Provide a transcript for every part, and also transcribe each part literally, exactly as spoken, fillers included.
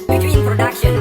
Between Production.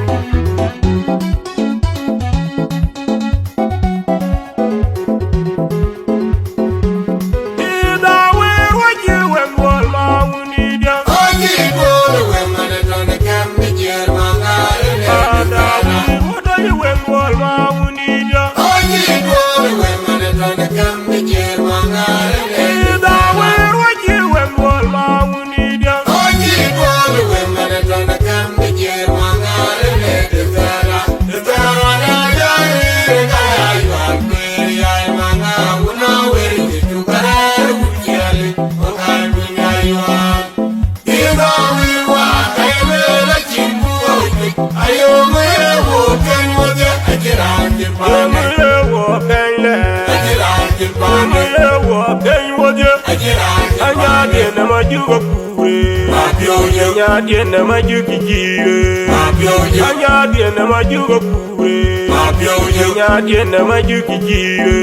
Anyadiɛn ë majuk akure. Anyadiɛn ë majuk jiire. Anyadiɛn ë majuk akure. Anyadiɛn ë majuk jiire.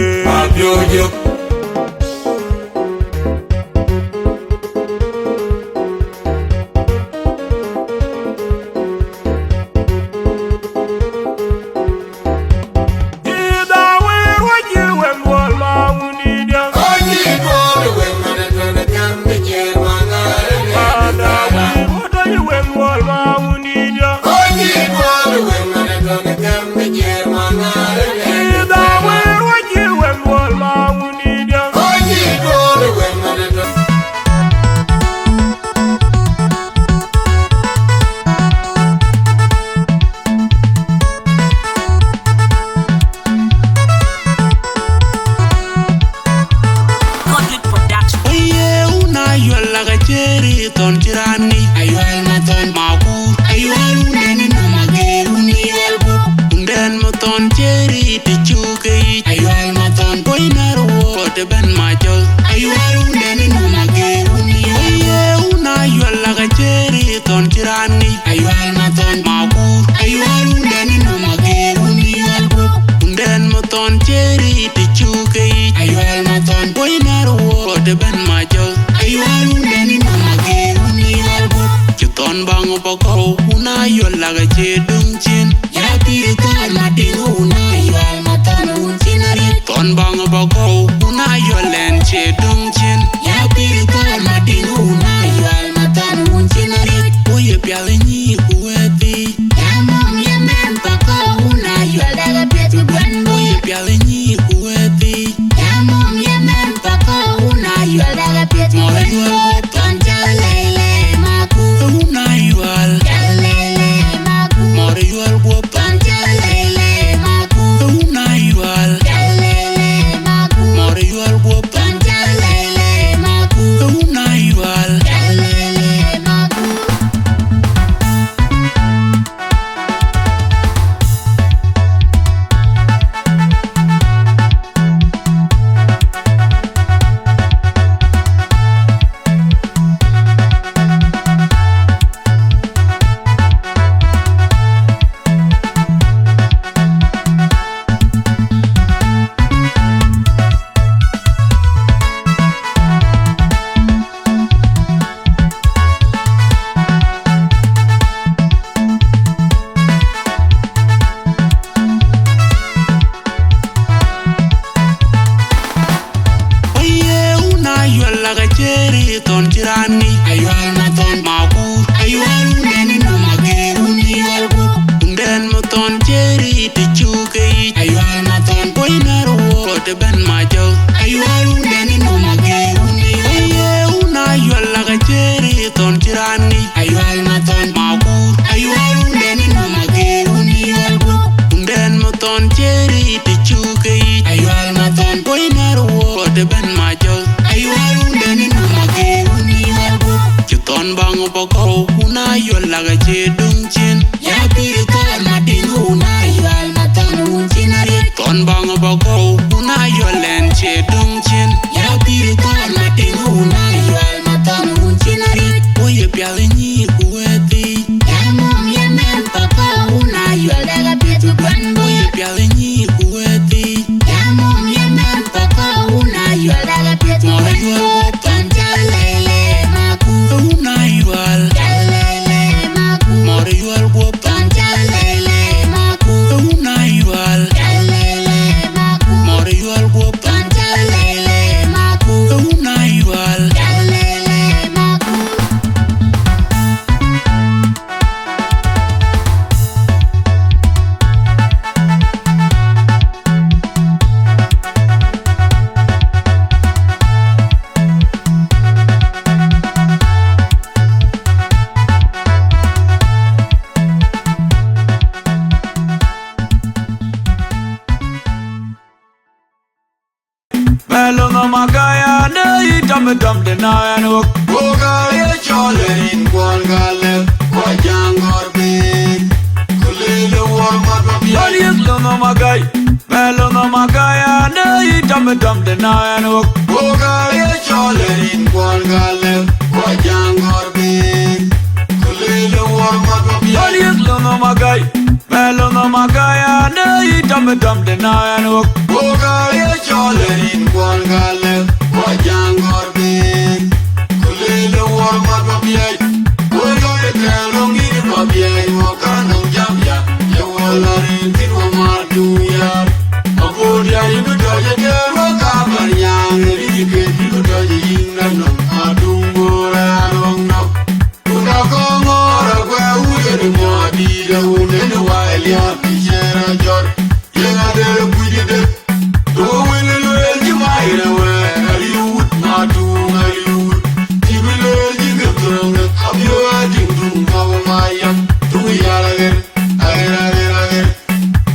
Aye, una yual laka ceri thon cirani. Ayual ma thon makur. Ayual unden no mager uni yual gup. Unden ma thon ceri ti chuke. Ayual ma thon boy na ruo te ben macho. Ayual unden no mager uni yual. Aye, una yual laka ceri thon cirani. Ayual ma thon makur. Ayual unden no mager uni yual gup. Unden ma thon ceri ti chuke. Ayual ma thon boy na ruo te ben macho. Ayual unden no mager uni yual gup. Ci thon bang bako una yual laka ce dung chin. Ya pir thon ma ding una yual ma thon un chin ari. Thon bang bako una yual len ce dung chin. Ya pir thon ma ding una yual ma thon un chin ari. Uye pial ni kuweti. Ya mom ye men bako una yual daga pit gwen. Uye pial ni kuweti. Ya mom ye men bako una yual daga pit. Mor yual guop ton chalele maku. Una yual. Chalele maku. Mor yual guop ton chalele maku. Una yual. Chalele maku. Mor yual guop ton chalele maku. Una yual. Chalele maku. Oye, una yual laka ceri thon cirani. Ayual ma thon makur. Ayual unden no mager uni yual gup. Unden ma thon ceri ti chuke. Ayual ma thon boy na ruo te ben macho. Ayual unden no mager uni yual. Oye, una yual laka ceri thon cirani. Ayual ma thon makur. Ayual unden no mager uni yual gup. Unden ma thon ceri ti chuke. Ayual ma thon boy na ruo te ben macho. Ayual unden no Baŋ bɔ̈ kɔ̈u, wun ayuɔl lak acie döŋ cin. Ya pïïr thɔn ma tiŋ, wun ayuɔl ma thɔn wun cin arëët. Thɔn baŋ bɔ̈ kɔ̈u, wun ayuɔl ɛn cie döŋ cin. Ya pïïr thɔn ma tiŋ, wun ayuɔl ma thɔn wun cin arëët. Wo ye piath nyïïr ku wëëth thii. Ya mɔm ye mɛn bɔ̈ kɔ̈u, wun ayuɔl lak apiɛth ku duan. Wo ye piath nyïïr ku wëëth thii. Ya mɔm ye mɛn bɔ̈ kɔ̈u, wun ayuɔl lak apiɛth ku duan. Mɔr yuɔl guɔ̈p thɔn ca lɛ̈i lɛ̈i maku. Wun ayuɔl. Ca lɛ̈i lɛ̈i maku. Mɔr yuɔl guɔ̈p thɔn ca lɛ̈i lɛ̈i maku. Wun ayuɔl. Ca lɛ̈i lɛ̈i maku. Mɔr yuɔl guɔ̈p thɔn ca lɛ̈i lɛ̈i maku. Wun ayuɔl. Ca lɛ̈i lɛ̈i maku. Bɛ̈ɛ̈r lɔ nhom agäi, ade yï tɔm ë tɔm de na ɛn ɣok. Wo ka ye cɔl ë rin kuɔn ka lëk, ku ajaŋ gɔ̈ɔ̈r piny, ku lël ë wuɔɔr mat papiɛc. Bɛ̈ɛ̈r yïk lɔ nhom agäi, bɛ̈ɛ̈r lɔ nhom agäi, ade yï tɔm ë tɔm de na ɛn ɣok. Wo ka ye cɔl ë rin kuɔn ka lëk, ku ajaŋ gɔ̈ɔ̈r piny, ku lël ë wuɔɔr mat papiɛc. Bɛ̈ɛ̈r yïk lɔ nhom agäi, bɛ̈ɛ̈r lɔ nhom agäi, ade yï tɔm ë tɔm de na ɛn ɣok. Wo ka ye cɔl ë rin kuɔn ka lëk, ku ajaŋ gɔ̈ɔ̈r piny, ku lël ë wuɔɔr mat papiɛc. Wo yɔ̈ɔ̈k ë kɛ̈ɛ̈l röŋ yïn ë papiɛc, wo ka nöm jam ya, ye wo la rin thïn wo mat du ya. Abun ya yïn bï tɔc ë tɛ̈ɛ̈r, wo ka bär nyaŋ ë rin ke yïn bï tɔc ë yïn na nöm mat du bor ë röŋ nɔ̈k. Ku na kɔŋ ŋɔ̈ɔ̈r akuɛ̈ɛ̈r wun yen muɔɔr dïït, wun yen waai liääp cï ciɛɛr ajɔt, yen adɛ̈r ë kuc ëdë. Ku wël ë lueel cï mac rɛ̈ wɛ̈ɛ̈r, ariu wut ma tuŋ, ariu wut. Cï bï lueel cï ke thöŋ, abiöök aa tïŋ tuŋ kɔ̈u ma yam, tuŋ yal aɣer, aɣer, aɣer, aɣer.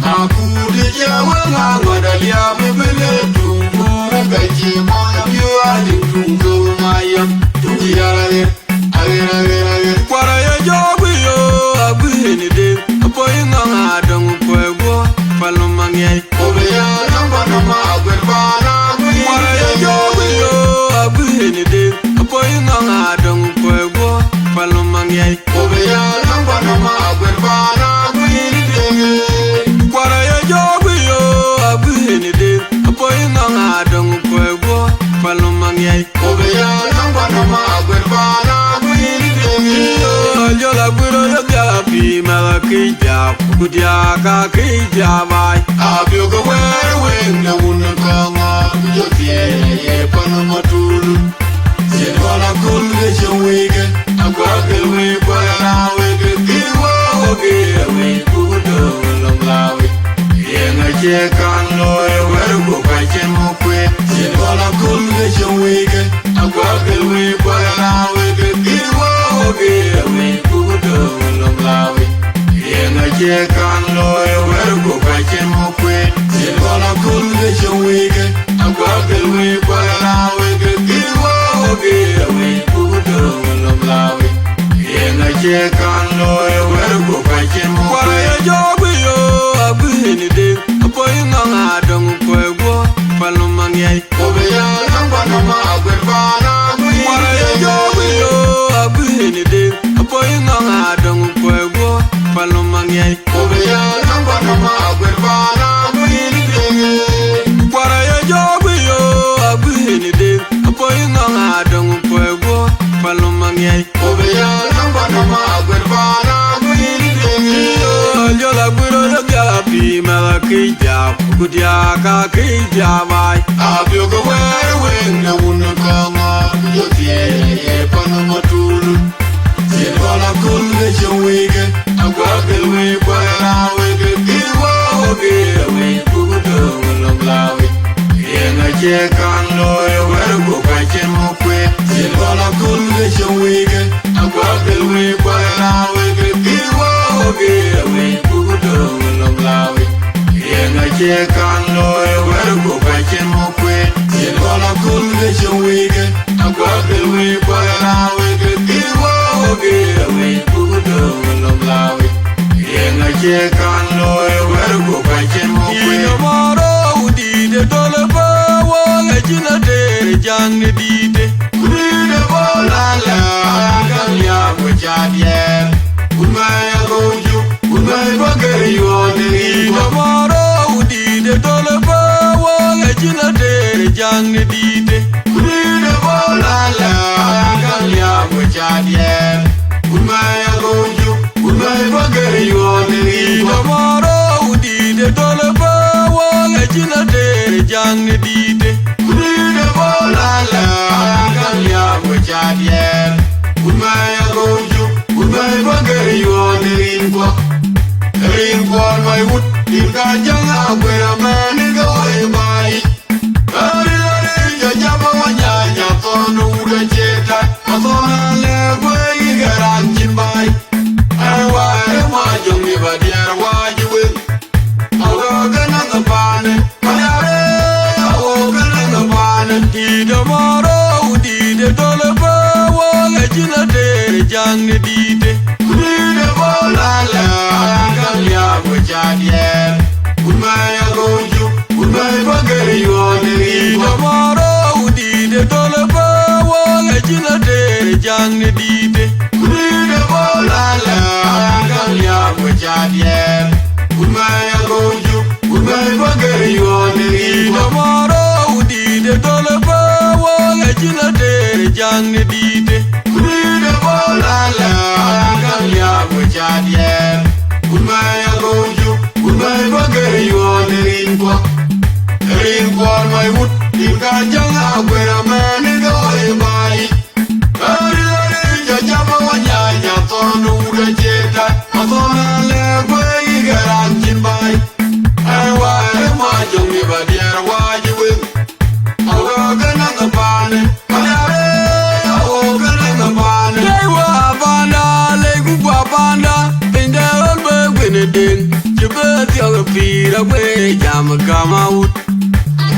Ma kuut ë cï wël ŋa ŋɔt aliääp ë bï le tuŋ, kuur ë ka cï mɔ̈n, abiöök aa tïŋ tuŋ kɔ̈u ma yam, tuŋ yal aɣer. Aɣer, aɣer, aɣer. Kuar aye jɔɔk wï yo, aguiëni deŋ, apuɔi ŋɔŋ adöŋ kuɛ̈ɛ̈ guɔ, palum aŋiɛc. Ku bï ya läŋ pa nɔm aguer paan aguiëni. Kuar aye jɔɔk wï yo, aguiëni deŋ, apuɔi ŋɔŋ adöŋ kuɛ̈ɛ̈ guɔ, palum aŋiɛc. Ku bï ya läŋ pa nɔm aguer paan aguiëni deŋ. Kuar aye jɔɔk wï yo, aguiëni deŋ, apuɔi ŋɔŋ adöŋ kuɛ̈ɛ̈ guɔ, palum aŋiɛc. Ku bï ya läŋ pa nɔm aguer paan aguiëni deŋ. Yo, jɔl aguer ë dhiaak pïïr mɛ̈th akëc dhiaak, ku dhiaak akëc dhiaak baai. Abiöök ë wɛ̈ɛ̈r wëŋ de wun kɔŋ ŋɔ̈ɔ̈r, ku jɔ thiëëc aye pan ë matul. Cïn ɣɔn aköl ke cï wëike, akuak ke wëi kuak raan wëike, kï wä wä ke wëi, ku ku döŋ lɔ̈ŋ la wëi. Yeŋa cie kaŋ looi wɛ̈ɛ̈r ku ka cïn muk kueet. Cïn ɣɔn aköl ke cï wëike, akuak ke wëi kuak raan wëike, kï wä wä ke wëi, ku ku döŋ lɔ̈ŋ la wëi. Yeŋa cie kaŋ looi wɛ̈ɛ̈r ku ka cïn muk kueet. Cïn ɣɔn aköl ke cï wëike, akuak ke wëi kuak raan wëike, kï wä wä ke wëi, ku ku döŋ lɔ̈ŋ la wëi. Yeŋa cie kaŋ looi wɛ̈ɛ̈r ku ka cïn muk kueet. Kuar aye jɔɔk wï yo, aguiëni deŋ, apuɔi ŋɔŋ adöŋ kuɛ̈ɛ̈ guɔ, palum aŋiɛc. Ku bï ya läŋ pa nɔm aguer paan aguiëni deŋ. Kuar aye jɔɔk wï yo, aguiëni deŋ, apuɔi ŋɔŋ adöŋ kuɛ̈ɛ̈ guɔ, palum aŋiɛc. Ku bï ya läŋ pa nɔm aguer paan aguiëni deŋ. Kuar aye jɔɔk wï yo, aguiëni deŋ, apuɔi ŋɔŋ adöŋ kuɛ̈ɛ̈ guɔ, palum aŋiɛc. Ku bï ya läŋ pa nɔm aguer paan aguiëni deŋ. Yo, jɔl aguer ë dhiaak pïïr mɛ̈th akëc dhiaak, ku dhiaak akëc dhiaak baai. Abiöök ë wɛ̈ɛ̈r wëŋ de wun kɔŋ ŋɔ̈ɔ̈r, ku jɔ thiëëc aye pan ë matul. Cïn ɣɔn aköl ke cï wëike, akuak ke wëi kuak raan wëike, kï wä wä ke wëi, ku ku döŋ lɔ̈ŋ la wëi. Yeŋa cie kaŋ looi wɛ̈ɛ̈r ku ka cïn muk kueet. Cïn ɣɔn aköl ke cï wëike, akuak ke wëi kuak raan wëike, kï wä wä ke wëi, ku ku döŋ lɔ̈ŋ la wëi. Yeŋa cie kaŋ looi wɛ̈ɛ̈r ku ka cïn muk kueet. Cïn ɣɔn aköl ke cï wëike, akuak ke wëi kuak raan wëike, kï wä Kan looi wër ku ka cïn muk. Dït ë mɔ̈ɔ̈r ë wudït ë döl ë bä wok acïn ateer ë jaŋ në dït ë. Kudït ë bä la lɛ, ka liaap ku ca diɛɛr. Kun bä ya gou cuk, kun bä bä gër yuɔɔt ë rin. Dït ë mɔ̈ɔ̈r ë wudït ë döl ë bä wok acïn ateer ë jaŋ në dït ë. Kudït ë bä la lɛ, ka liaap ku ca diɛɛr. Kun bä ya gou cuk, kun bä bä gër yuɔɔt ë rin. Dït ë mɔ̈ɔ̈r ë wudït ë döl ë bä wok acïn ateer ë jaŋ në dït ë. Kudït ë bä la lɛ, ka liaap ku ca diɛɛr. Kun bä ya gou cuk, kun bä bä gër yuɔɔt ë rin kuɔ. Rin kuɔɔr mai wut, rin ka jäŋ akuër amɛ̈n ë ke woi baai. Dït ë mɔ̈ɔ̈r ë wudït ë döl ë bä wok acïn ateer ë jaŋ në dït ë. Kudït ë bä la lɛ, ka liaap ku ca diɛɛr. Kun bä ya gou cuk, kun bä bä gër yuɔɔt ë rin. Dït ë mɔ̈ɔ̈r ë wudït ë döl ë bä wok acïn ateer ë jaŋ në dït ë. Kudït ë bä la lɛ, ka liaap ku ca diɛɛr. Kun bä ya gou cuk, kun bä bä gër yuɔɔt ë rin. Dït ë mɔ̈ɔ̈r ë wudït ë döl ë bä wok acïn ateer ë jaŋ në dït ë. Kudït ë bä la lɛ, ka liaap ku ca diɛɛr. Kun bä ya gou cuk, kun bä bä gër yuɔɔt ë rin kuɔ. Rin kuɔɔr mai wut, rin ka jäŋ akuër amɛ̈n ë ke woi baai. Rin rin ca jam ë wanyanya thɔn ë wut acï tat. Athɔn alɛ guëi ke raan cïn baai. Ë wäär ë ma jɔŋ ë bä diɛɛr wac ë wek. Awëëkë na ke panë, panyarë, awëëkë na ke panë. Tëë wä panda, lei ku kua panda, piny de ɣöl bë kuën ë deŋ, cï bë thiɔ̈k ë pïïr aguëë jam ë gäm awut.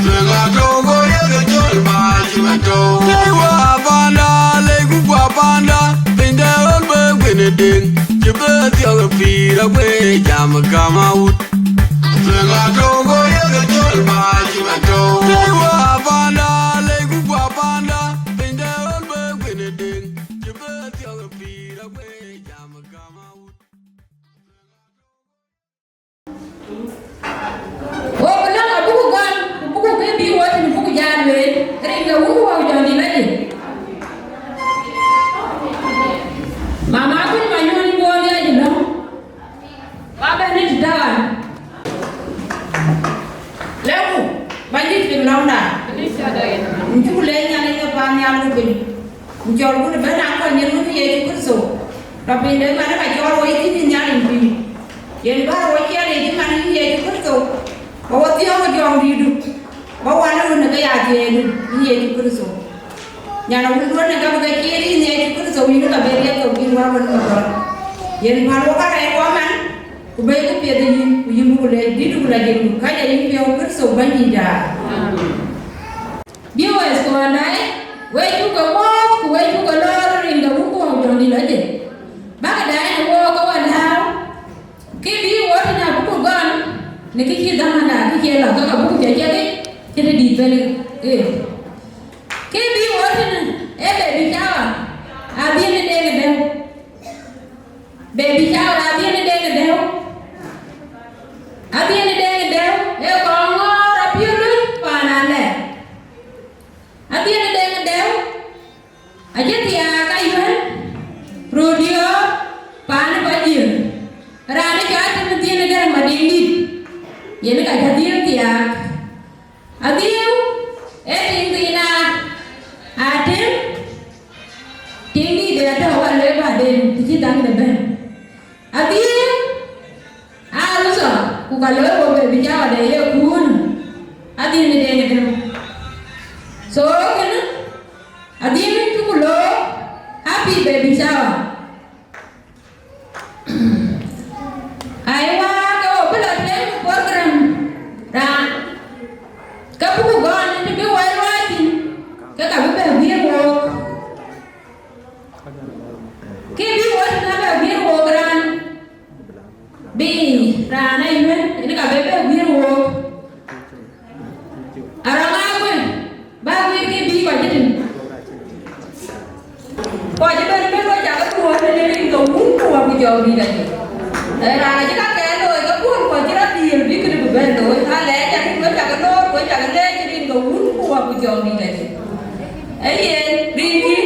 Tueŋ atɔ̈u go yek ë cöl baai cï mɛn tɔ̈u. Tëë wä panda, lei ku kua panda, piny de ɣöl bë kuën ë deŋ, cï bë thiɔ̈k ë pïïr aguëë jam ë gäm awut. Tueŋ atɔ̈u go yek ë cöl baai cï mɛn tɔ̈u. Tëë wä panda, lei ku kua panda, piny de ɣöl bë kuën ë deŋ, cï bë thiɔ̈k ë pïïr aguëë jam ë gäm awut. Wo bï lɔ̈ŋ abuku gɔl, ku buku ke bï wo thïn buku jal lueel, rin ke wun ku wä jɔŋdït lɔ jël. Mama kuc ma nyuɔn bɔɔl ya jël lɔ̈ŋ. Ba bɛ̈n ë tït dawan. Lëku, Bɛ̈nydït piŋ lɔ̈ŋda. Ncuk leec Nhialic ke paannhial ku piny. Ku cɔl ku të bɛ̈n akɔny yen wën Yecu Kërtho. Tɔ piny de man ka cɔl wo yï thïn Nhialic piny. Yen bär wo ciɛɛl yic man yïn Yecu Kërtho. Ba wo thiɔ̈k ë jɔŋdïïtdu. Ba wan ë wën ë ke ya thiëëdu yïn Yecu Kërtho. Nyan awun duɔ̈n ë gam ke ciëën yïn Yecu Kërtho, yïn ka bɛ riɛth thok yïn wär wën ë Nhialic. Yen päl wok arɛɛc wä man, ku bɛ̈ɛ̈i ku piɛth ë yïn, ku yïn buk leec dït ku la jël ku kääc ë yïn piɔ̈u Kërtho Bɛ̈nydïïtda. Amen. Viewers, ku wandai, we cuk ke muɔ̈ɔ̈th, ku we cuk ke lɔɔr rin ke wun ku wä jɔŋdït lɔ jël. Bäk daai në wook ke wä lääu, kë bï wo tënë abuku gɔl, në kë cï dhamanda kë cie lɔ, ke ka buku jɔ ciekic, cï të dït bɛ̈n ë. Kë bï wo tënë ee baby shower, adhiën ë deŋ ë dɛ̈u. Baby shower adhiën ë deŋ ë dɛ̈u. Adhiën ë deŋ ë dɛ̈u, ee kɔŋ ŋɔ̈ɔ̈r apiöl luny paan alɛɛr. Adhiën ë deŋ ë dɛ̈u, acï thiaak ayuɛ̈n, röt diɔ̈ɔ̈r, paan ë Pajiëër. Raan ë cɔl Tim Dhiën ë Gɛ̈r Madiŋdït, yen ka cä dhiën thiaak. Adhiëu ee tiŋ thiin aa, aa tim, tiŋdït de atɔ̈u ka lueel baden, të cï dhaŋde bɛ̈n. Adhiëu aa Luther, ku ka looi wo baby shower de ye kuun, adhiën ë deŋ ë dɛ̈u. So, kënë, adhiën cuk looi, happy baby shower. Aiwa, ke wo bï lɔ tueŋ program raan, ke buku gɔl të bï wai luɔi thïn, ke ka bï bɛ guiëër wook. Kë bï wo tënë bɛ guiëër wook raan, bï Jɔŋdït acï. Ee, raan acï ka ke looi ke kuɔn kuɔn cï rɔt dhiël bï këdï bï bɛ̈n looi. Alɛɛc arït wek cakë loor, wek cakë leec rin ke Wun ku Wät ku Jɔŋdït acï. Ee yen, rin kï,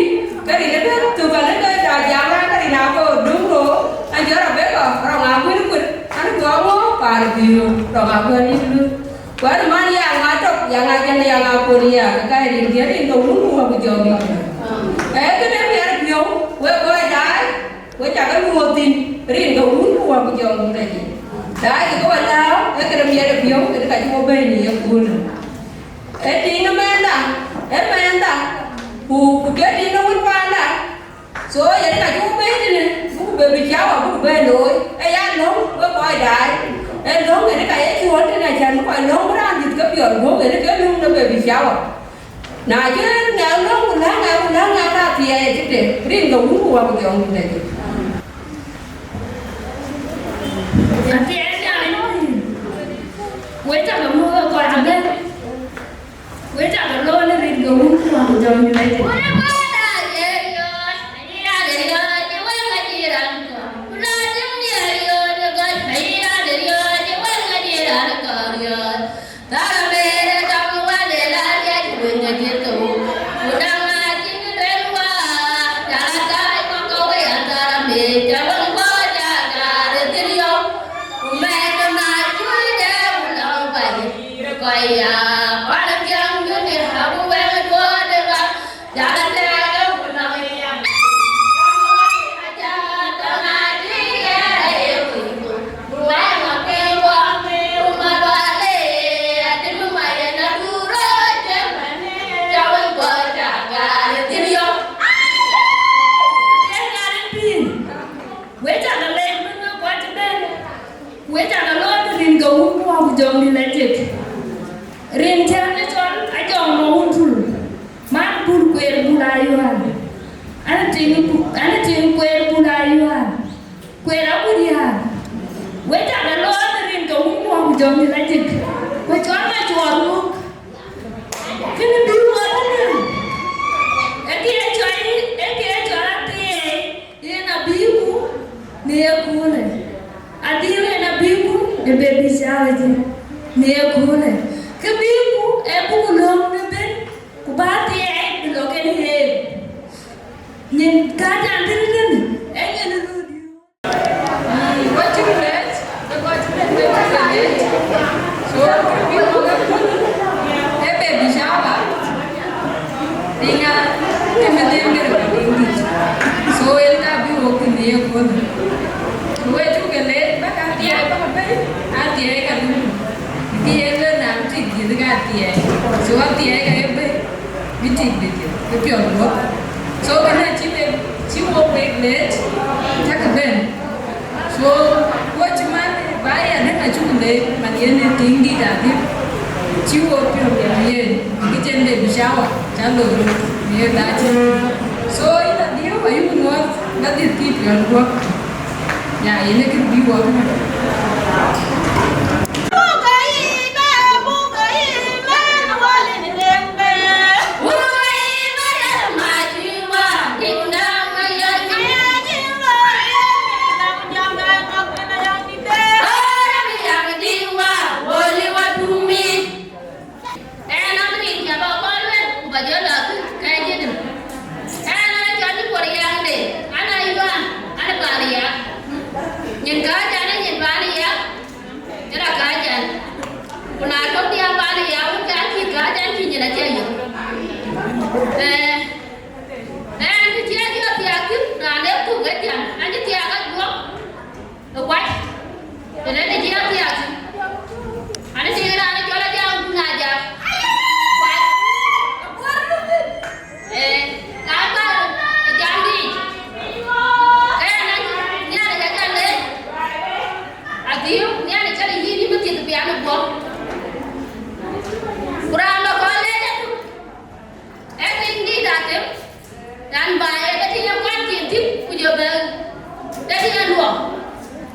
ke rin ëbɛ̈n thök alë ke da jam raan ke rin ago döŋ rou, an jɔ rɔt bek lɔ, rɔŋ aguël kuet, an gɔɔk ŋö, paar dhïïu, rɔŋ aguël yïk luth. Wɛ̈t man ya ŋa tök, ya ŋa jɛn, ya ŋa kuɔn ya, ke ka rin kï, rin ke Wun ku Wät ku Jɔŋdït. Ee, kënë miɛt piɔ̈u, wek kɔc daai, wek cakë luɔ̈ɔ̈th thïn, rin ke Wun ku Wät ku Jɔŋdït acï. Daai kë ke wä lääu, ee këde miɛt piɔ̈u, këde ka cï wä bɛ̈ɛ̈i në ye köölë. Ee tiŋ ë mɛɛnda, ee mɛɛnda, ku, ku ke tiŋ ë wun paanda. So, yen ka cï wä bɛ̈ɛ̈i tënë, buku baby shower, buku bɛ̈ɛ̈i looi, ee ya löŋ, wek kɔc daai. Ee löŋ, yen ka ye cuɔl tënë, acän bï kɔc löŋ bï raan dït ke piɔl guɔ̈p, yen ke löŋ de baby shower. Na cï ŋɛk löŋ ku läŋ ŋɛk ku läŋ ŋɛk ka thiɛɛi tëde, rin ke Wun ku Wät ku Jɔŋdït acï. Athiɛɛi Nhialic, wek cakë muk ë kɔc ëbɛ̈n, wek cakë looi në rin ke Wun ku Wät ku Jɔŋdït acï. Wek cakë leec bï wek kuat ëbɛ̈n, wek cakë looi në rin ke Wun ku Wät ku Jɔŋdït acï. Rin cän ë cɔl Ajɔŋ Mawun Tul, man Bul Kueer Bul Ayual. An tiŋ, an tiŋ Kueer Bul Ayual. Kueer Abul Yar. Wek cakë looi në rin ke Wun ku Wät ku Jɔŋdït acï. Ku cɔl Macuɔɔr Wuk. Kënë bï wä tënë. Ee kë ye cɔl, ee kë ye cɔl athiɛɛi. Yen abï ku në ye köölë. Adhil yen abï ku ë baby shower jë në ye köölë. Kë bï ku ë buku lööm në ben, ku bä thiɛɛi bï lɔ kɛn yen. Nyin ka jam tënë tënë, ee nyin ë lɔ diu. Wacï ku leec, ke kɔc cï bɛ̈n wek cï ke leec. So, bï wok ë baby shower. Piŋ a, ë mïth en gërë bï piŋ dït. So, en ka bï wok thïn ë ye köölë. Ku wek cuk ke leec, bäk athiɛɛi bäk abɛ̈i, athiɛɛi ka luk. Kï yen lueel na bï tik dhiëth ka athiɛɛi. So, athiɛɛi ka ye bɛ̈i, bï tik bï dhiëth, bï piɔl guɔ̈p. So, kënë acï wek, cï wok wek leec, cäkï bɛ̈n. So, wok cï man ba ya dëŋ acuk leec, man yen ë tiŋ dït adhil, cï wok piɔ̈u piɔ̈u yen, kë cen baby shower, ca lor, në ye dhacë. So, yïn adhiu ayuk ŋuɔ̈th, ba dhiëth kï piɔl guɔ̈p. Ya, yen ë kë bï wok man. Ɛn a rin cä bä kɔn wek, ku bä jɔ lɔ thïn, ka jëdï. Ɛn a cɔl cï kuɔr yaŋde, an a yuan, an a bä riaak. Nyin kääc an, nyin bä riaak, ë rɔ kääc an. Ku na tök diäk bä riaak, wun kë acï kääc an, cï nyin acä yök. Ɛɛ, ɛn kë cï a jɔ thiaak thïn, raan ee thuk ë thiaŋ, an cï thiaak ajuɔk. Ë kuac, tënë të cï athiaak thïn. An, tïŋ raan ë cɔl Ajak Kun Ajak. Kuac. Ee, ka bä ë jam dïït. Ke na Nhialic acä leec. Adhiu, Nhialic cä yïn yïn bï thiëth pian ë guɔ̈p. Ku raan lɔ kɔn leec ëtök. Ee tiŋ dïït atëm, raan bä ye ke tiŋ ë kuan cin thïn, ku jɔ bɛ ke tiŋ ë luɔk.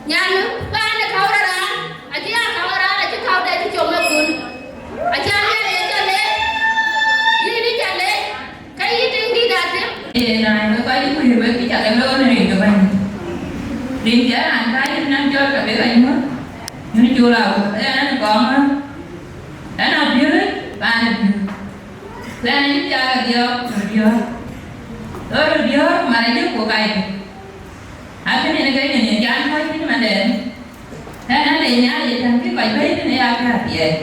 Nyan paan ë käu raan, acï ya käu raan, acï käu de cï com ë kun. Acä Nhialic acä leec, yïn ë cä leec, ke yï tiŋ dïït atëm. Ee, na ëmën kɔc cï kuc ëbɛ̈n, kë cä ke looi në rin ke Bɛ̈nydït. Rin cï raan kääc ë nɔm cɔl ke bek anyuɔ̈th, yïn col awuɔ̈th, ë ɣɛn ë kɔŋ ɣɔ̈n, ɣɛn Abiööc, paan ë Biööc. Ku ɣɛn acï piaak adiɔ̈ɔ̈k röt diɔ̈ɔ̈r, röt diɔ̈ɔ̈r, ku man acï ku kac piny. Akën yen ke nyin ë can kɔc piny mandɛn. Ɣɛn ade Nhialic ë tɛ̈n kï kɔc bɛ̈i tënë ya kë athiɛɛi.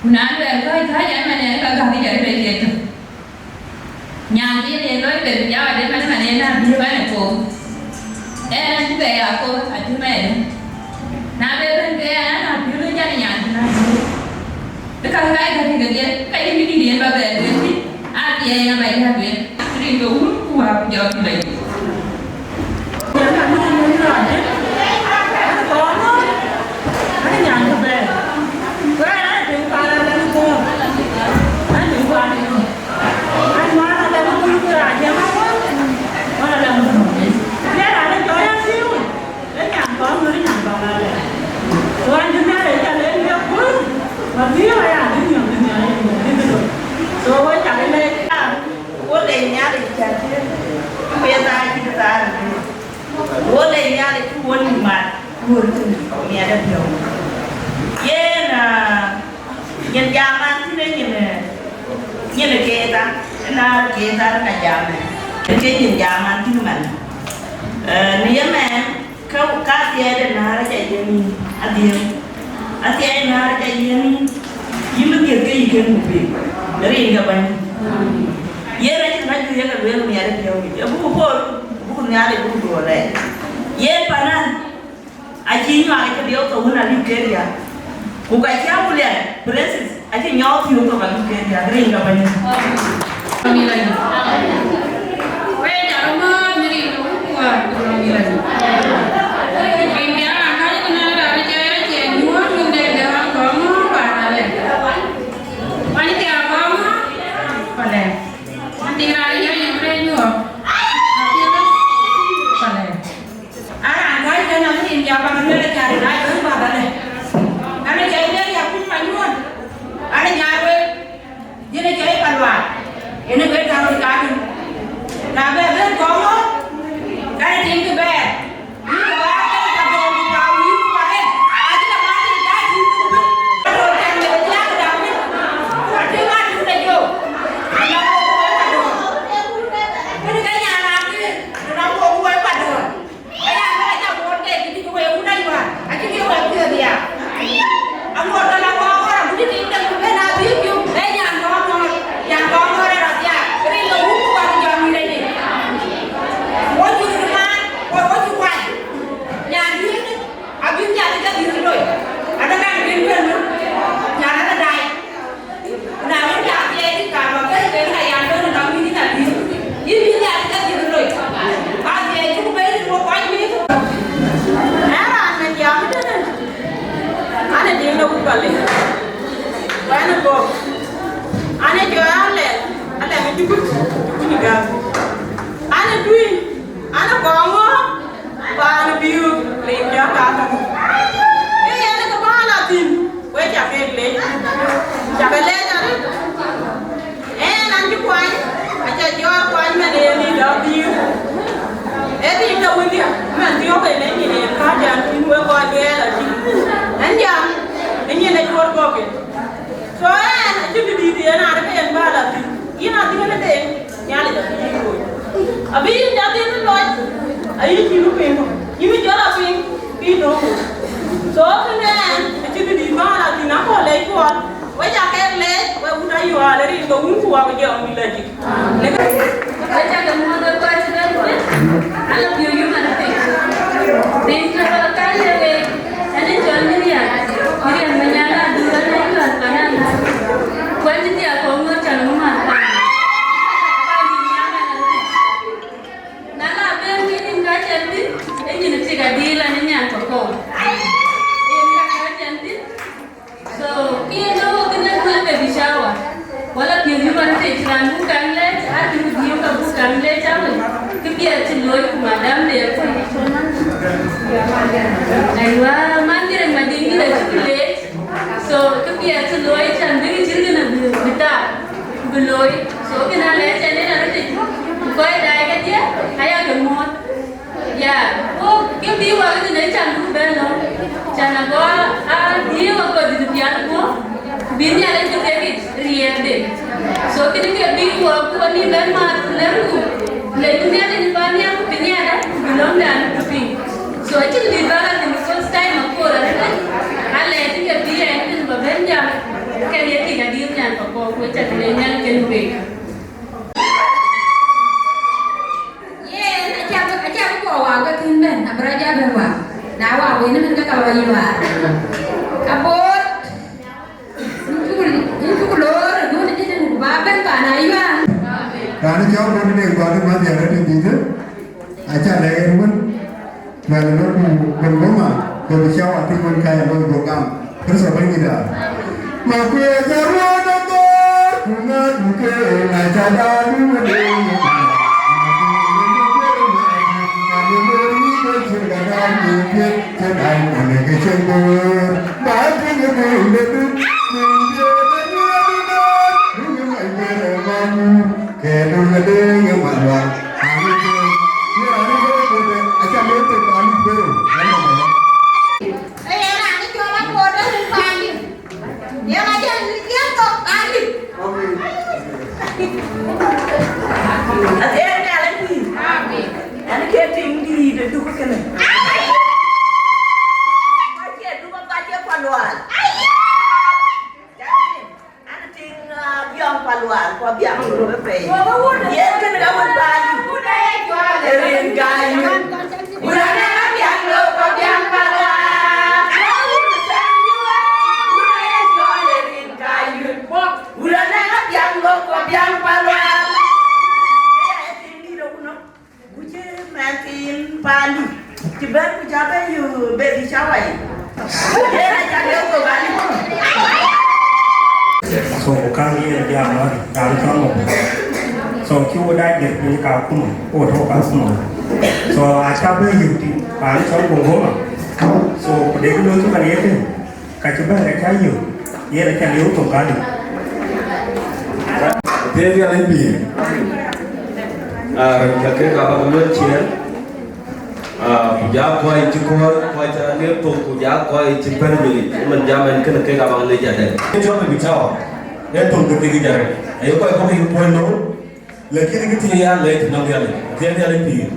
Ku na luɛɛl kɔc kääc ɣɛn mandɛn, ka gäk kë jɔt rɛ̈c ye tök. Nyan thiin ë looi bɛ̈n, ku jam ade man, man en abï bɛ̈n ë koor. Ɣɛn acï bɛ ya koor, acï mɛɛn. Na be bɛ̈n ke ɣɛn abï bɛ̈n jam nyan thiin abï. Ë ka ka ka ke kedhie, ka ye bï dït yen ba bɛ lueel kï, athiɛɛi yen ba ya lueel. Rin ke wun ku wä ku jɔ kï bɛ̈n. Wo le Nhialic cä thiëëk, ku ye thaar cït thaar ë Wɔ le Nhialic cï wɔ nïm mat, ku wɔ röt tënë miɛt ë piɔ̈u. Yen, ah, nyin jam an thïn ë nyin, eh, nyin ë keet an, ë naar keet an ka jam ë. Ë ke nyin jam an thïn man. Eh, në ye mɛɛn, ka, ka thiɛɛt ë naar aca yiën yïn, adhiëëu. Athiɛɛi naar aca yiën yïn, yïn bï dhiëth ke yï kën ku piny, rin ke Bɛ̈ny. Yen acïn ka juëc yeke lueel miɛt ë piɔ̈u yic, ë buk pol, buk Nhialic buk duɔ̈ɔ̈r rɛɛc. Yen panan, acï nyuak ë kedhie thou wën alïp ke riääk, ku ka cï Abulian Princess acï nyɔɔk thiöök thok alïp ke riääk, rin ke Bɛ̈ny. Wek jɔ röt mɔ̈ɔ̈th në rin ke Wun ku Wät ku Jɔŋdït Lajik. Rin biäk raan kääc ëtënë raan ë cɛ, ë cɛ nyuɔ̈ɔ̈n min dɛ̈ dɛ̈ raan kɔ̈ɔ̈ŋ ŋɔ̈ɔ̈ŋ ba raan lɛ̈k. Wany thiaak kɔ̈ɔ̈ŋ ŋɔ̈ɔ̈ŋ ba lɛ̈k. Wany thiaak raan ë cɛ yem rɛɛc nyuɔ̈ɔ̈ŋ ba lɛ̈k. Aa raan kääc ëtënë rin biäk ba lueel ë cä rin aa cɔ̈ɔ̈c ba lɛ̈k. Raan ë cɛ lueel ya kuc ma nyuɔ̈ɔ̈n. Raan ë nyaai wek. Yen ë cɔl Paluaak, yen ë bɛ̈n tääu ë kakë. Na bɛ bɛ̈n kɔ̈k ŋö, ka ë tiŋ kë bɛ̈ɛ̈r. Yïn kë bɛ̈ɛ̈r, ka bɛ̈ɛ̈r, ku ka wïïr, ku ka ɣet. Acï la mat ë daai tiŋ kë bï. Ka döör cäŋ de thiaak ë dak bï. Ku ka tïŋ ŋa tïŋ de jok. Ku na wok ku wek ka döör. Kënë ke nyan raan kï, ku na wok ku wek ka döör. Aya, aya, bol ke, kiti ko we una yua. Akiti we ku ya. Amo to la ko ko, kiti ke ku na bi ku. Aya, ko ko, ya ko ko ra ya. Ri ko ku ko ku ja mi re ni. Wo ju ma, wo wo ju kwa. Ya ni, abi ya ti ka bi lo. Ada kan bin bin. Ya na dai. Na wën, cak thiɛɛi cït kaam abɛ̈n, ke na yam bɛ̈n ënɔŋ yïn yïn adït, yïn bï Nhialic kedhie bï loi. Ba thiɛɛi cuk bɛ̈n rin wok kɔc mïth. Ë raan mɛn jam ëtënë, an, ë tiŋ de wut Palek, ku ɛn ë Bɔ̈k, an, ë jɔ alɛm, alɛm ë cï kuc, cï kuc ë gäk, an, ë Tui, an, ë Kɔŋɔ̈ɔ̈r, paan ë Biöök, rin jɔ kakä. Ee yen ë kë bä la thïn. Wek ca kek leec, ca ke leec arëët. Ëën an cï kuany, aca jɔɔr kuany man ee rin dɔ̈k dhïïr. Ee tiim de wëndiä, man thiɔ̈k en ë nyin en kääc an, cïn wek kɔc luɛɛl acï. Ɛn jam, ë nyin ë cuɔt gɔ̈k en. So ëën acï bï dïït yen an, ke yen bä la thïn. Yïn adhil ëdë, Nhialic abï yïn looi. Abï yïn jɔ dhil loc, ayï cïn piŋ. Yïn jɔ la piŋ, bï nööm. So kënë ɛn, acï bï dït bä la thïn, akɔ̈l lɛc kuɔl. Wek ca kek leec, wek wut Ayual, rin ke wun ku wak jɔŋ dït la jik. Wek ca ke muɔ̈th wek kɔc cï bɛ̈n wek, ala piööc yï man piny. Rin ke rɔt kac ye week, ɛn ë cɔl Miriam, Miriam Manyar Adur, an ë Ayual panan. Ku an cï dhiak kɔ̈u ŋöt can ŋö man kuany. Na la ben ke rin ka cɛn thïn, e nyin tik adïl an ë nyan kɔ̈kɔ̈u. Yen ka ka cɛn thïn. So, ke yen dɔ̈ wok kënë kuël baby shower. Wala piööc yï man tic raan buk kan lɛc, a cï bï dhiëëu ka buk kan lɛc awën. Kë piɛth cï looi ku madam de akut. Aywa, man Jerem Madiŋ yïn acï bï leec. So, kë piɛth cï looi can bï kë cït kënë bï, bï thaar, ku bï looi. So, kënë alɛɛc ɛn en arëtic, ku kɔc daai kedhie, aya ke muɔ̈ɔ̈th. Ya, ku kë Bï wak ëtënë can buk bɛ̈n lɔ, can ago a, a bï wak kɔc dït pial guɔ, ku bï Nhialic bï kek yic riɛɛrde. So kënë ke bï wak ku wani bɛ̈n mat ku lɛ̈mku, lɛ̈mku Nhialic bä nhial ku bï nhiaar ku bï lɔ̈ŋdan ku piny. So acïn dït bä la thïn because time akoor arëët, alɛɛc ke bï ɛn thïn bä bɛ̈n jam, kɛn ye tik adït nyan pa kɔɔr ku ëcak le nyan kën wek. Yen aca bï, aca bï kɔɔr wak wek kïn bɛ̈n, abï rɔt ja bɛ̈n wak. Na wak wek ëmën ke ka bä yï waar. Abot, yïn cuk, yïn cuk loor ë duön ë jëtën ku bä bɛ̈n paan ayuaan. Raan ë cɔl Bɔ̈n Deŋ Gɔ̈t ë Madhial rɔt ë dïïtë, aca lɛ̈k en wën, tuɛl ë rɔt ku Bɛ̈n Goma, ke bï cä wak tïŋ wën ka ye looi go gam. Kërtho Bɛ̈nydït aa. Makuëc aruɔ̈ɔ̈t athɔɔr, ku ŋäthdu ke na ca daai wënde. Ke du ke de ye malwa. Ani ke, ye ani ke ko de, acha me to ani pero. Ee, raan ë cɔl Abot rin Paandiɛ̈. Ye ma jɛl ni kiɛ̈n thok Paandiɛ̈. Amen. Athiɛɛn Nhialic pïïr. Amen. Ɛn ke tiŋ dïït ë duk kënë. Acie duk, acie Palual. Amen. An tiŋ, ah, biɔŋ Palual, ku abiɔŋ röt ë pei. Yen kënë ka wën Paandiɛ̈. Rin Gayut. Wun anɛŋ abiɔŋ röt, ku abiɔŋ Palual. Wun aye cɔl ë Rin Gayut. Wun anɛŋ abiɔŋ röt, ku abiɔŋ Palual. Ë ya ye tiŋ dïït ë wun nɔm. Ku cï mɛnhthiin Paandiɛ̈ cï bɛ̈n ku cä bɛ̈n yök baby shower yic. Yen aca lëu thok Aliu. So, ku kaŋ yen jam ë raan cɔl Mɔ̈u. So, cï wo dac dek piny Kakuma, wo tɔ̈ Kakuma. So, aca bɛ̈n yök tïŋ raan cɔl Bongoma. So, ku dek looi cï man ye tïŋ. Ka cï bɛ̈n, ka cä yök, yen aca liu thok Aliu. Athiɛɛn Nhialic pïïr. Ah, rin ka kek abäk luel ciëën. Ah, ku ja kɔc cï kɔɔr, kɔc cä liep thok, ku ja kɔc cï pɛ̈n milic, ëmën jam ɛn kënë kek abäk lec adɛ̈. Cɔl Baby Shower, ee thok ke kek jare. Aye kɔc kɔ̈k yï kuɔny nou. Lakin kë thiëëc ya lɛc nɔm Nhialic, thiëëc Nhialic pïïr.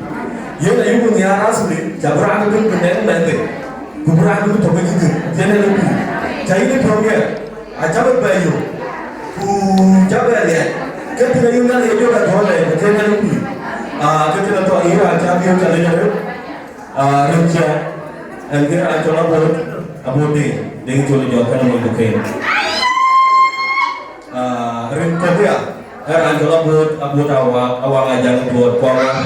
Yen ayuku nhiaar rasmi, ca bï raan bï bï nɛn mɛnhde, ku bï raan bï tök ke cï gëk, thiëëc Nhialic pïïr. Ca yïn tɔ̈u miɛt, aca bï bɛ yök, ku ca bɛ liɛc. Ke thiëëc ayuku Nhialic ye jɔ bɛ tɔ̈u lɛc, thiëëc Nhialic pïïr. Aa, ke thiëëc atɔ̈ yïn raan ca biöök ca lec arëët. Ah, rin ciɛɛŋ, ɛn ke raan cɔl Abot, Abot Deŋ, Deŋ cɔl jɔ kɛn mony duken. Ah, rin kɔ̈k ya, ë raan cɔl Abot, Abot Awaŋ, Awaŋ Ajaŋ Tuɔɔt, Kuaŋ Awaŋ.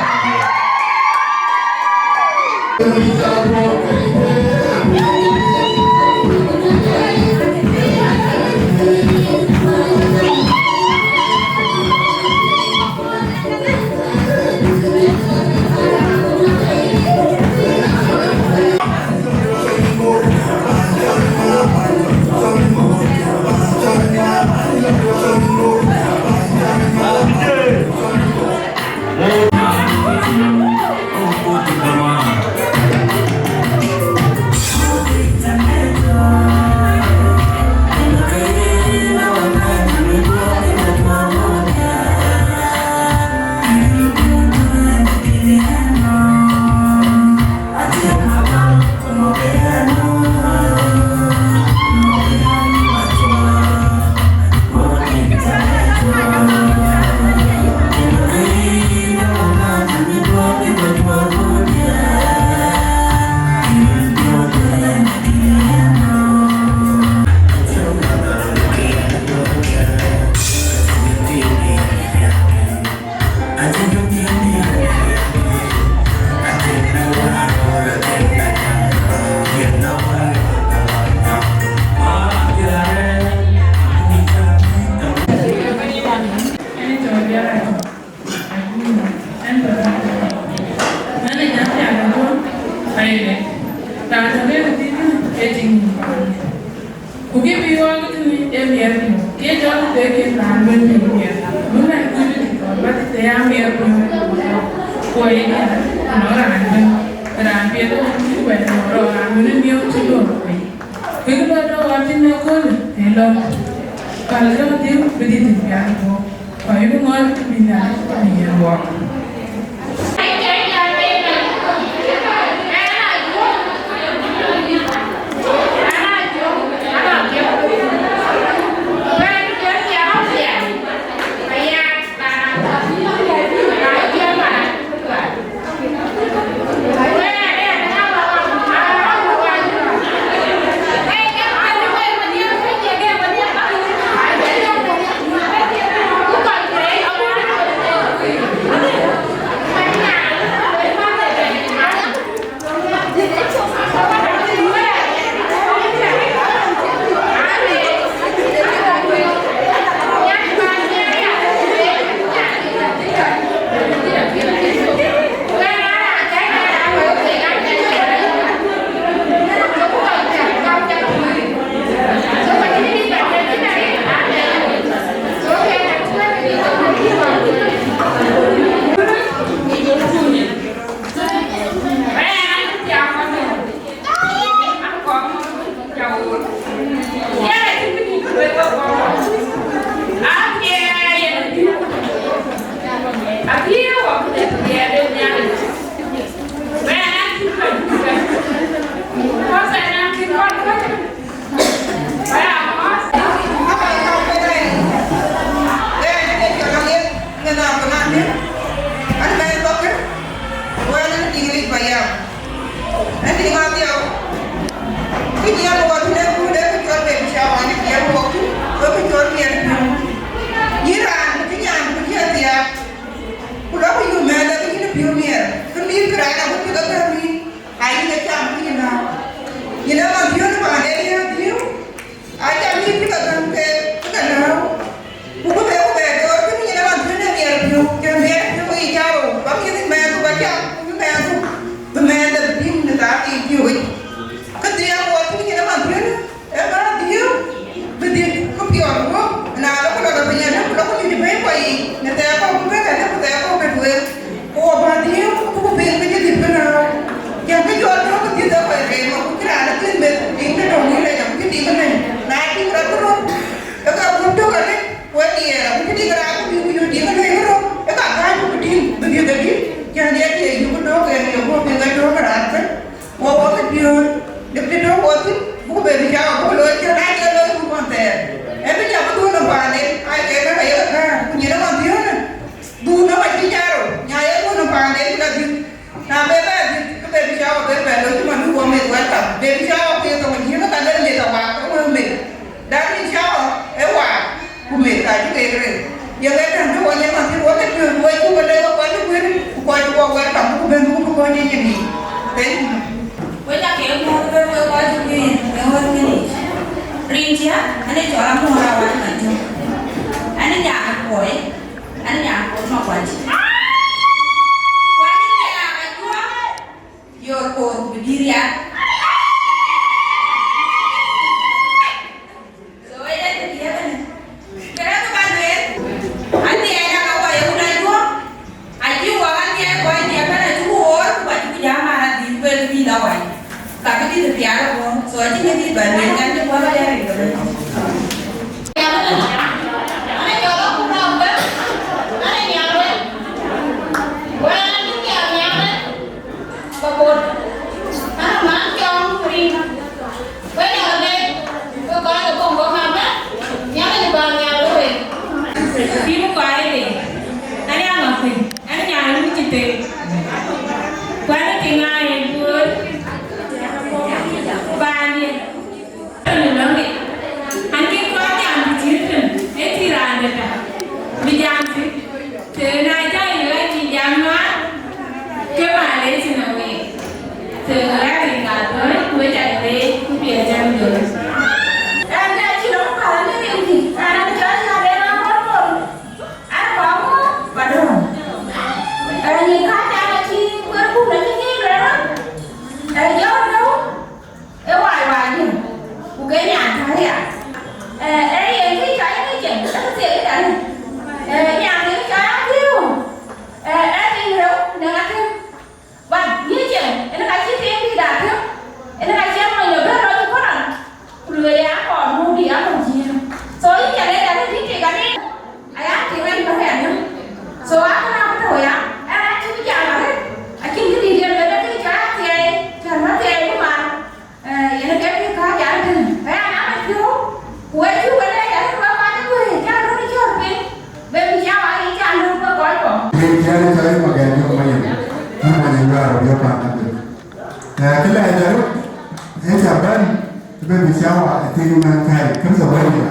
Ku kë bï ɣɔɔk tënë ee miɛt piɔ̈u, ke cɔl ku thek yen raan bɛ̈n piɔ̈u miɛt, bï mɛn kuc tït kɔ̈k bä tït ya miɛt piɔ̈u. Ku ayï diäär, ku nɔŋ raan bɛ̈n, raan piɛth ëmën cï Rɔt raan wën ë miɔ̈u cï lɔ piny. Kek lɔ dɔ̈ ɣɔn cïn ëköölë ë lɔ. Päl jɔ dhiëëu bï dhiëth ë piath guɔ̈p. Ku ayï ŋɔ̈ɔ̈r cï bï Nhialic bï yen wɔɔk. Ënë tiŋ adhiau, kë jiɛɛm wɔ tënë ku de kë cɔl baby shower, ënë jiɛɛm wɔ tï, wek kë cɔl miɛt piɔ̈u. Yïn raan, ku cï nyan, ku cï athiaak, ku lɔ ku yum mɛɛlë, ke yïn piɔ̈u miɛt, ke mïth kë raan abï piɛth adhäŋ yïn, ayï ke cam ku yïn lääu. Yïn ë man thiɔ̈n ë paan de yïn adhiau, Aca mïth cï ke gäm ke, ke ke lääu. Ku bï bɛ, ku bɛ door, kën nyin ë man thiënë miɛt piɔ̈u, jɔl miɛt piɔ̈u yic cä rou, ba mïth mɛɛndu ba cam, ku bï mɛɛndu, bï mɛɛnde bï tïŋ në thaar thii piɔ̈u yic. Këdhiëëŋ wɔ cï nyin ë man thiënë, ë bä dhiëëu, bï dhiëth ku piɔl guɔ̈p, na lɔ ku lɔ lɔ piny alë, ku lɔ ku nyuc ë bɛ̈i kuɔ yiic, në thɛɛr kɔ̈u bï bɛ̈n alë, ku thɛɛr kɔ̈u bï tueŋ. Ku wɔ bä dhiëëu, ku ku piŋ ke cï dhiëth kënë rɔ̈u. Yɛn kë cɔl tɔ̈u ke dhiëth ë kɔc rem, ku cï raan ë dhiëth meth, tiŋ të tɔ̈u yïn rɛc, ku cï tiŋ ë lëny. Na tiŋ rɔt bï röt, ke ka guöp tök arëët, ku ë diɛɛr, ku cï tiŋ raan ku bï ku yöt tiŋ ë lëny röt, ke ka gäny ku bï tïŋ, bï dhiëth adï, cän ye diɛɛr yök ë tök en ye guöp piŋ ke tök ë raan ëbën. Wɔ wɔ ke piööc, dek të tɔ̈u wɔ thïn, buk baby shower, buk looi cän aa ye looi ku kɔn thɛɛr. Ee bï jam ë dhuɔ̈n nɔm paanden, aa ye kek ka ye ke gäär, ku nyin ë man dhiëëu në. Dhuun nɔm acï cä rou, nya ye dhuun nɔm paanden bï la dhiëth. Na be bɛ dhiëth, ke baby shower be bɛ lɔ cï man bï wɔ meth welcome. Baby shower ku ye thoŋ Jiëëŋ ka lël meth awaak, ke wëu meth. That mean shower ë waak, ku meth ka cï keek rem. Ye ŋɛ tɛ̈n bï wɔ ye man thïn wɔ ke piööc wɔ cuk ke lëk ke kɔc cï kuëër, ku kɔc cï wɔ welcome, ku bɛ̈n ku bï kɔc ye cïn yiic. Thank you. Wek aake muɔ̈th bɛ̈n wek kɔc cï kuëër në ɣööt kënë yic. Rin cä, ane cɔl Amuɔ̈r Awar Majuk. Ane nyan Kuɔi. An nyan Kuɔi Makuac. Kuac ë thiaak ajuɔ̈ɔ̈k, yor koor ku bï dïïr ya. So, ë yen kë thiëëk ënë. Kërɛk bä lueel, an dhiɛɛc aka wɔ ye wun ajuɔ̈ɔ̈k, acï wɔ an dhiɛɛc kɔc dhiɛɛk bɛ̈n acuk woor, ku acuk jam an adhil kuel bï la wai. Ka bï dït thiaak ë guɔ̈ɔ̈r. So, acïn kë dït bä lueel, an cï puɔth adɛ̈ rin ke bɛ̈n. Bï kɔc ëdë, an ya ŋɔ̈th piny, an nyan wun cï them. Ku an ë tïŋ aa yen duöör, paandiɛ̈. Tɔ̈ në lɔ̈ŋ yic, an kï kɔc jam ku cït tën, ee cï raan dɛ̈ tɔ̈, bï jam thïn. Të na cä yök acï jam nuaar, ke malec në week. Të ɣɛ̈r rin ka dhöl, ku wek ca leec, ku piɛth jam dhöl. Ɛn dɛ cï lɔ paan në rin kï, ɛn dɛ cɔl na de raan bɔ̈ bɔ̈. An kɔŋ ba döŋ. Ɛn nin ka ca cï Cɔl Magɛn Jɔk Manyɛn, ë Manyɛn Juaar Röt Yök Pan Abïk. Eh, kë lɛɛc arëët, ë cä bɛ̈n, ë bï bï cawa ë thïn man kɛ̈i, kën ke wël ya.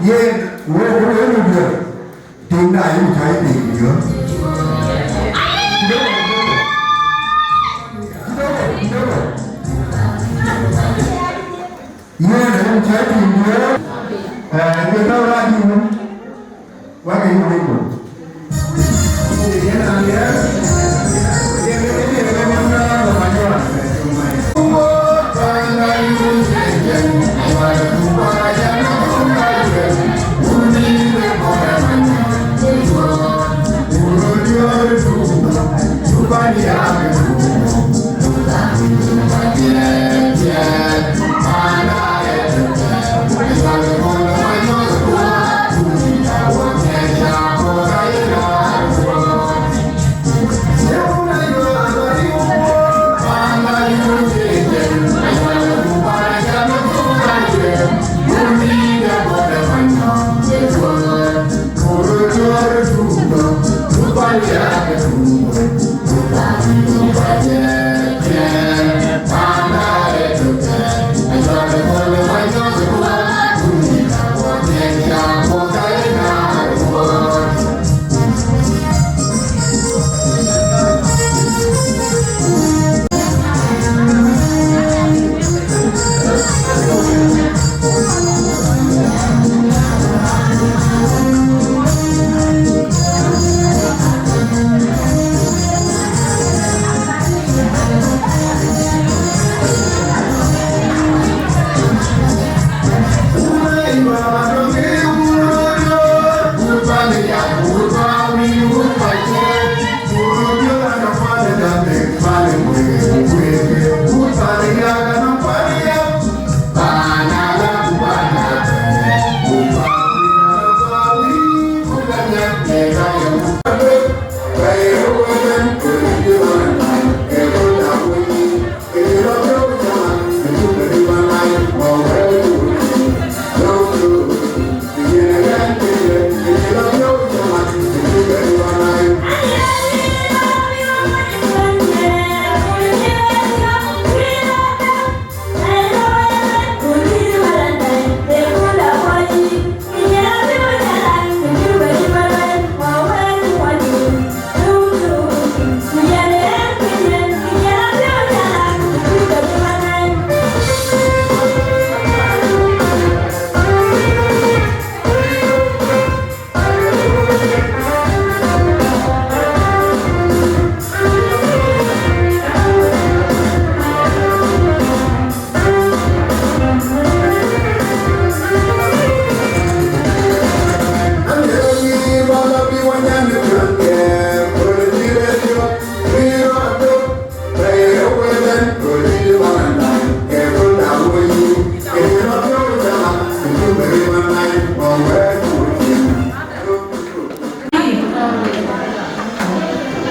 Yen, wëu, wëu, wëu, wëu, tiiŋda yïn cɔl tiiŋ diöör. Yen, yïn cɔl tiiŋ diöör. Eh, ye tɔ̈u rac yïn. Wak yïn wïc ku.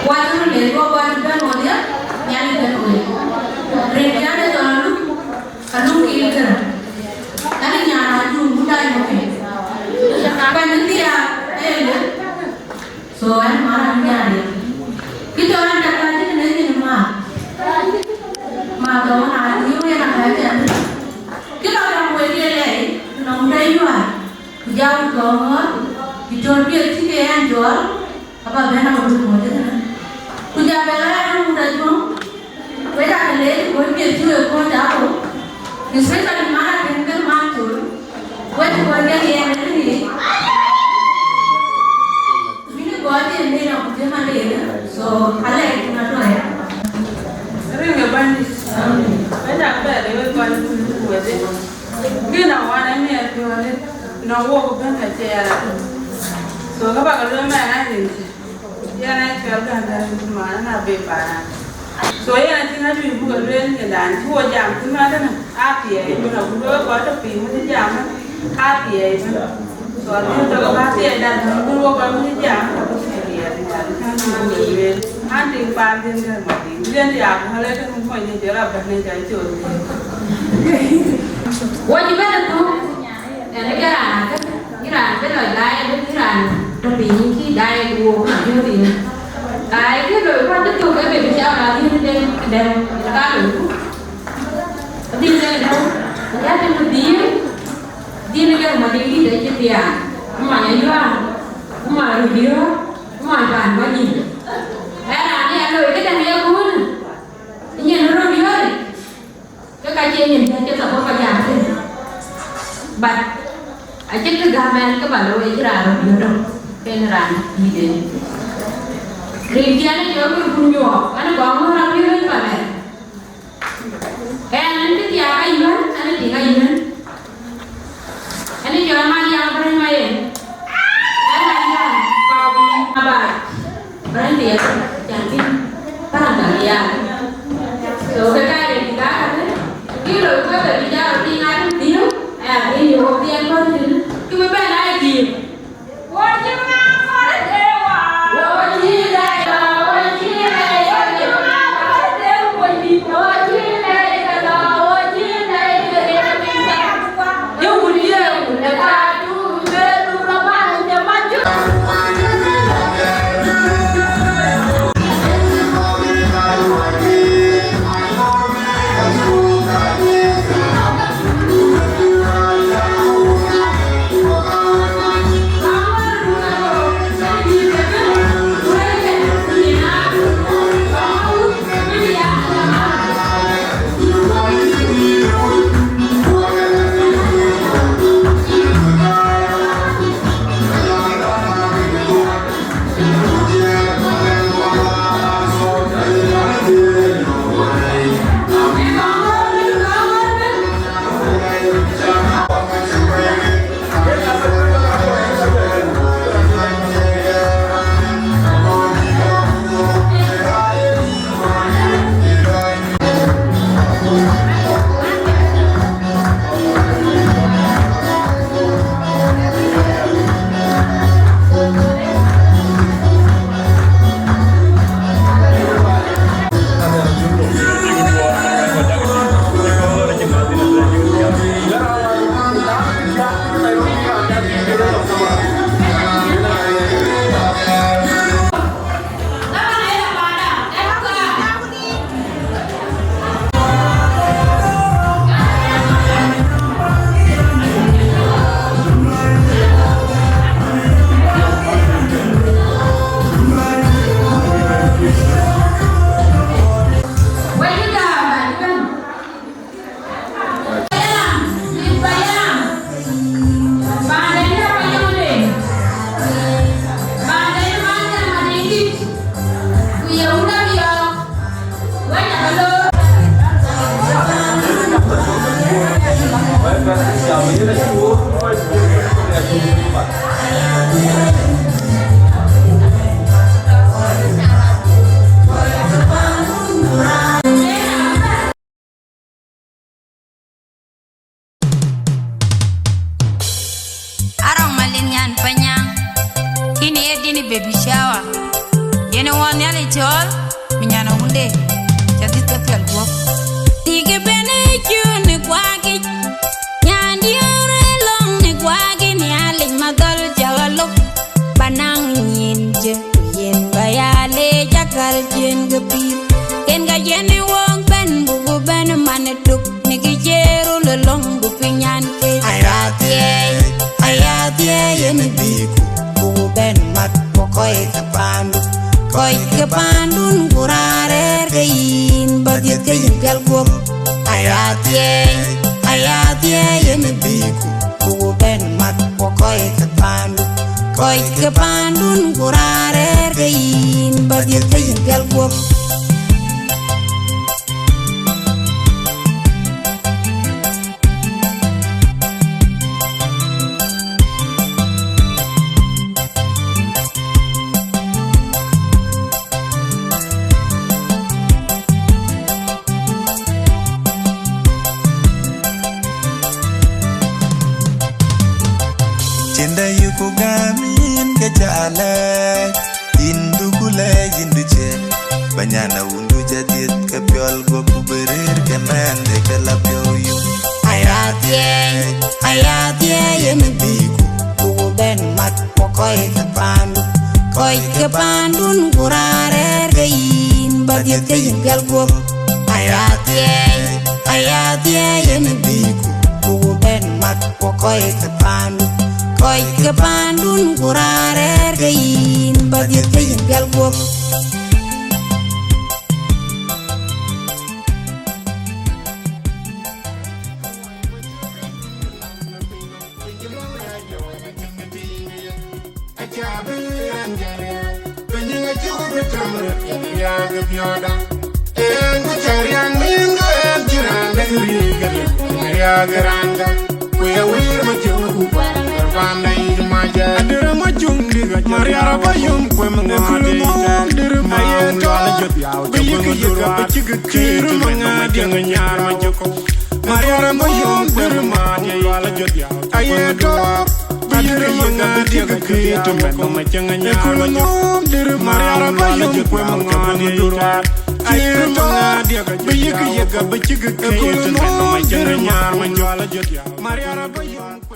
Kuat röt le duɔ̈k kuat bɛ̈n ɣöt ya, nyan ë bɛ̈n ɣöt. Rin piath ë thɔn aluk, aluk kil kërë. Nyan ë nyan aa juŋ ku dac ɣöt piny. Bɛ̈n ë thiaak ë lë. So ɛn man aa nyan ë. Kë cɔl ɛn dap ka cïn ë nyin ë maak. Maak dɔm na thiëëu yen aa bɛ̈n ë. Kë lɔ dap wek ye lɛi, nɔm dai yuaar. Ku jam kɔŋɔɔr, ku cɔl piɛth cï ke yɛn jɔɔr, aba bɛ̈n aba bï mɔc ëtënë. Ku jam bɛ la yɛn mut ajuɔ̈ŋ, wek aa ke leec, wek piɛth cï wek kɔ̈ɔ̈c aa thou, especially man akën kën man thol, wek cï kɔc kek yɛn ëtënë yic. Bï kɔc yen nen akuc ëmën ënë, so alɛɛc cïn atɔ̈ ya. Rin ë Bɛ̈nydït. Bɛ̈ny abɛ̈ɛ̈r ë wek kɔc kuc ku wedhie. Kïn awan ë miɛt piɔ̈ɔ̈th nɔŋ wok bɛ̈n acie ya. So, kë bä ke lueel mɛn aa rin cï. Yɛn aa cuɛl bɛ̈n bɛ̈n man ë na be paran. So, yɛn acïn adui buk e lueel nyin dan cï wo jam thïn ëtënë, aa piɛɛi ëbën, agut wek kɔc tɔ piny wën ë jam ë, aa piɛɛi ëbën. So, adhil tɔ ke bä piɛɛi dan thïn, agut wek kɔc wën ë jam ë, ka bï cï piɛɛi ëbën, ka cï buk e lueel. An, tiŋ paan dhiën gɛ̈r ma tiŋ, dhiën ya ku hɔlë tënë mony ë jɔl abɛ̈n ë jɔ col. Wo cï bɛ̈n ë thuk, ɛn ë ke raan akë, yïn raan bï lɔ daai, yïn raan tɔ piny cï daai, wo ku na piɔ̈ɔ̈th yïn. Kë loi kuat cï thök ë bï cak aa dhil dɛ̈ŋ, dɛ̈ŋ ka loiku. Adhil dɛ̈ŋ dɛ̈ŋ, ku ya cï ku dhil, dhil dɛ̈ŋ ma dï dït acï thiaan, ku many ayuaar, ku many röt yöör, ku many paan bɔ̈ nyin. Ë raan ë ya loi këdäŋ ye kuun, nyin röt yöör. Ke ka cie nyin piɛth cï thok ke jam thïn. But acïn kë gäm ɛn ke ba looi, acï raan röt yöt döŋ, ke en raan dïït en. Rin cï ɛn ë jɔ wïr kun nyuɔɔk, ɛn ë gɔŋ ŋö rɔt yöt ëc ba lɛ̈k. Ɛn, ɛn cï thiaak ayuɛ̈n, ɛn ë tïŋ ayuɛ̈n. Ɛn ë jɔ man yam bɛ̈ny ma yen. Ɛn ë jɔ pau abac. Bɛ̈ny diɛt, can bï paran bä riaal. So, ke ka rin ka ka bï, bï loi ku bï bï jam piny aa tïŋ, aya bï yök dhiɛl bɔ̈ thïn. Kë bï bɛ̈n aa ye diëër. Arɔŋ Malith nyan Panyaŋ, kïn ye dïn baby shower. Yen wɔ Nhialic cɔɔl, bï nyan awunde, ca dhïth ke piɛl guɔ̈p. Tik ëbën ë cun ë kuakic, nyan diëër ë lɔ̈ŋ ë kuakic, Nhialic madhɔl ca ɣa lok, ba naŋ nyin jë, ku yen ba ya leec akäl ciën ke pïïr. Yen ka yen ë wok bɛ̈n, buku bɛ̈n man ë tuk, në kë cï röl ë lɔ̈ŋ, ku piny nyan ke. Aya thiëëi, aya thiëëi, yen ë bïku, buku bɛ̈n mat, ku kɔc ke paandu, kɔc ke paandun, ku raan rɛ̈ɛ̈r ke yïn, ba dhiëth ke yïn piɛl guɔ̈p. Aya thiëëi, aya thiëëi, yen ë bïku, buku bɛ̈n mat, ku kɔc ke paandu, kɔc ke paandun, ku raan rɛ̈ɛ̈r ke yïn, ba dhiëth ke yïn piɛl guɔ̈p. Cïn dɛ yï ku gäm yïn ke ca lɛ̈k, yïn du ku lɛ̈k yïn du cë, ba nyan awundu ca dhiëth ke piɔl guɔ̈p ku bï rëër ke mɛnhde ke la piɔ̈u yum. Aya thiëëi, aya thiëëi, yen ë bïku, ku bɛ̈n mat, ku kɔc ke paandu, kɔc ke paandun, ku raan rɛ̈ɛ̈r ke Dhiëth ke yïn pial guɔ̈p, aya thiɛɛi, aya thiɛɛi yen bïku, ku bɛ̈n mat ku kɔc ke paandu, kɔc ke paandun ku raan rɛ̈ɛ̈r ke yïn, ba dhiëth ke yïn pial guɔ̈p. Mariara ba yom dir ma diɛ̈. Aye tɔ̈, ba dir ma ŋa diɛ̈ ka kë tɔ̈ mɛn nɔm cäŋ nyar ma jɔk. Mariara ba yom kuem ŋa diɛ̈ tɔ̈. Aye tɔ̈, ba yïk yek, ba cïk kë tɔ̈ mɛn nɔm cäŋ nyar ma jɔk. Mariara ba yom